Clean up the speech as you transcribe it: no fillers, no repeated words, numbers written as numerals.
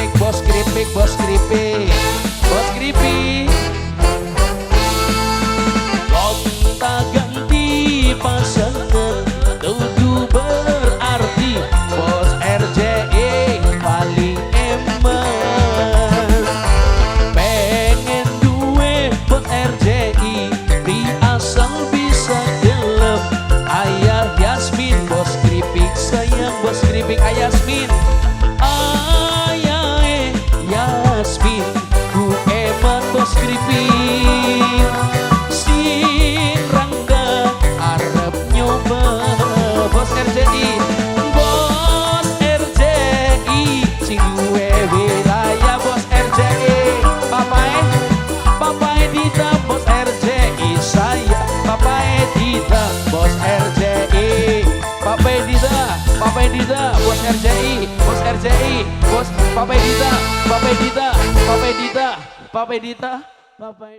Kripik, Bos Kripik, Bos Kripik, Bos Kripik. Gonta ganti pasangan dudu berarti, Bos RJI paling eman. Pengen duwe Bos RJI di asal bisa gelem. Ayah Yasmin, Bos Kripik sayang, Bos Kripik, Ayah Yasmin, Ayah Yasmin ku eman Bos Kripik. Sing Rangga arep nyoba Bos RJI, Bos RJI sing duwe wilayah, Bos RJI, Papae, Papae Dita, Bos RJI saya, Papae Dita, Bos RJI, Papae Dita, Papae Dita, Bos RJI, Bos RJI, Bos Papae Dita, Papae Dita, Papae Dita, Papae Dita, Papae.